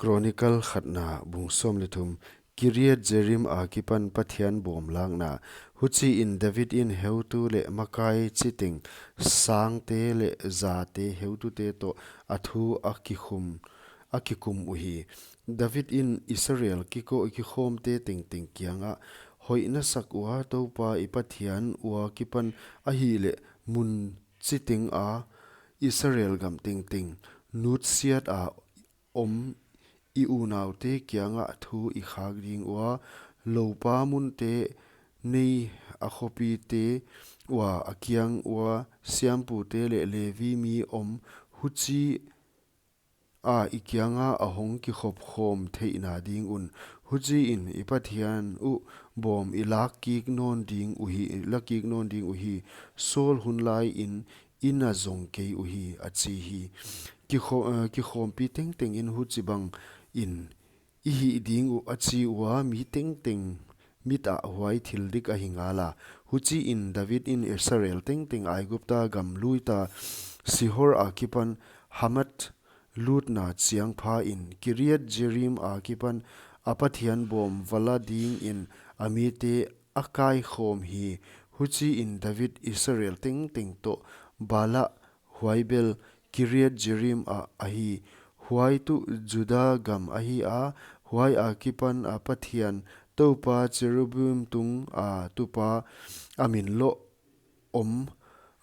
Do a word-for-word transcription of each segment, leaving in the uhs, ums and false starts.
Chronicle khatna bung sawm leh thum. Kiriath Jearim akipan Pathian bawm lakna. Huchiin David in heutu leh makai chiteng, sangte leh zate heutute toh a thu a kikhum, a kikum uhi. David in Israel kiko-, kikhawmte tengteng kiangah, hoih na sak ua Toupa i Pathian ua kipan ahihleh mun chiteng a Israel gam tengteng nutsiat a om i unaute kiangah thu i khak ding ua, loupa munte nei a khopite ua, a kiang ua siampute leh Levi mi om, huchi a i kianga a hong kikhop khawm theihna ding un. Huchiin i Pathian uh bawm i lak kik nawn ding uhi, i lak kik nawn ding uhi. Saul hun lai in i na zong kei uhi, a chi hi. Kikho-, eh, kikhawmpi tengteng in huchibang in i hih ding uh a chi ua, mi tengteng mit ah huai thil dik ahi ngala. Huchiin David in Israel tengteng Aigupta gam luita Sihor akipan Hamath lutna chiang pha in Kiriath Jearim akipan a Pathian bawm va la dingin a mite a kaikhawm hi. Huchiin David Israel tengteng toh Baalah, huai bel Kiriath Jearim ah ahi. Huai tuh Juda gam ahi a, huai akipan a Pathian Toupa cherubim tung a tupa a min loh om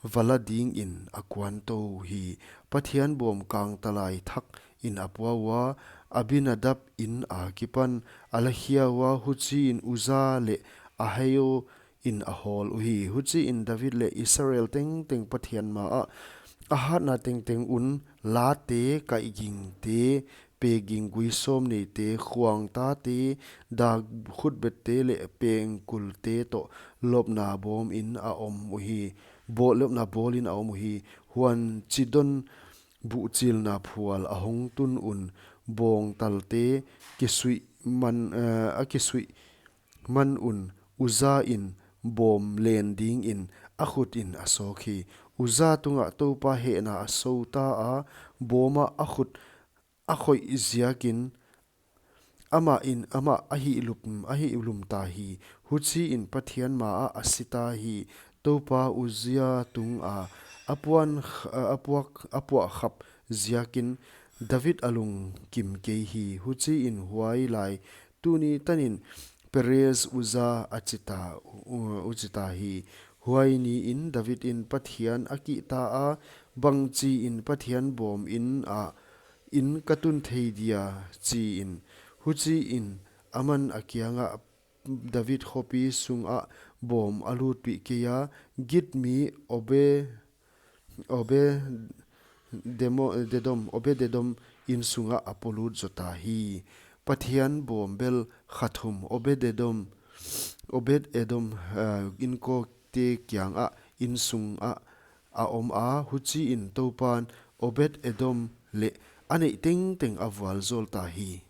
va la dingin a kuantou hi. Pathian bawm kangtalai thak in a pua ua, Abinadab in akipan a la khia ua, huchiin Uza leh Ahio in a hawl uhi. Huchiin David leh Israel tengteng Pathian ma ah a hatna tengteng un late, kaihgingte, pekging gui sawm neite, khuangtate, dak khutbette leh pengkulte toh lopna bawm in a om uhi. Bawl, lopna bawl in a om uhi. Huan Chidon buhchilna phual a hong tun un, bawngtalte kisuih man, eh, a kisuih man un, Uza in bawm len dingin a khut in a sawk hi. Uza tungah Toupa hehna a sou ta a, bawm ah a khut a khoih ziakin amah in, amah a hihlup, a hihlum ta hi. Huchiin Pathian ma ah a si ta hi. Toupa Uza tunga a puan kh-, a puak, a puah khap ziakin David a lungkim kei hi. Huchiin huai lai tuni tanin Perez Uza a chi ta, u-, u-, chi ta hi. Huai niin David in Pathian a kihta a, bangchiin Pathian bawm in ah in ka tun thei dia, chiin. Huchiin aman a kiangah David khopi sungah bawm a lutpih kei a, Git mi Obe-, Obedemo-, Dedom, Obededom in sungah a polut zota hi. Pathian bawm bel kha thum Obededom, Obededom, eh, inkawkte kiangah in sungah a om a, huchiin Toupan Obededom leh a neih tengteng a vualzawl ta hi.